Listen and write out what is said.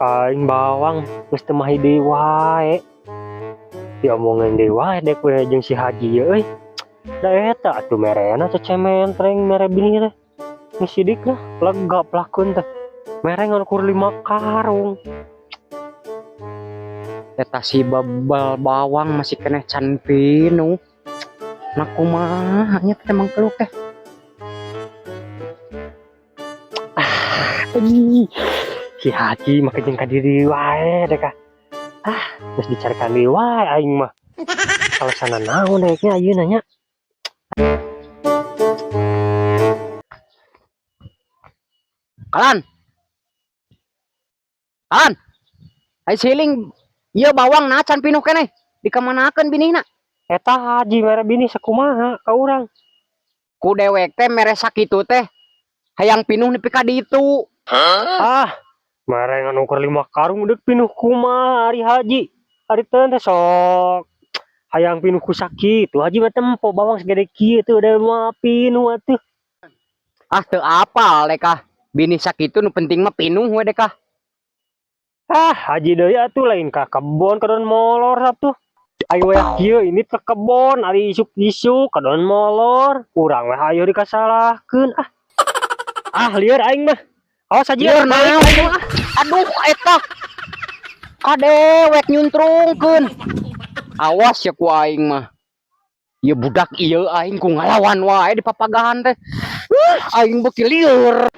Aing bawang geus teu mahi deui wae. Diomongin deui wae dek we jeung si Haji ye euy. Da eta atuh merena cecementreng mere bini teh. Geus sidik lah, lega pelakeun teh. Mere ngan ukur 5 karung. Eta si bebel bawang masih keneh can pinuh. Nah kumaha nya teh Mang Keluk teh. Ah, ih, si Haji mah jeung ka diri wae dek ah. Ah, geus dicarikan deui wae aing mah. Alasanna naon dek nya ayeuna nya? Kalan. Kalan. Ai siling ieu bawang na can pinuh keneh. Dikamanakeun binihna? Eta Haji mere binih sakumaha ka urang? Ku dewek teh mere sakitu teh hayang pinuh nepi ka ditu. Ah, mere ngan ukur 5 karung deuk pinuh kumaha ari Haji? Ari teu teh sok hayang pinuh ku sakitu. Haji mah tempo bawang segede kieu teh udah mah pinuh atuh. Ah, teu apal dek ah. Binih sakitu nu penting mah pinuh we dek ah. Ah, Haji deui atuh lain ka kebon kadon molor atuh. Ayo we kieu ini ke kebon ari isuk-isuk kadon molor. Urang we hayo dikasalahkeun ah. Ah, lieur aing mah. Awas Haji, Lieur balik naon? aing mah, ah. Aduh eta. Kadewek nyuntrungkeun. Awas ya ku aing mah. Ieu budak ieu aing ku ngalawan wae di papagahan teh. Aing beuki lieur.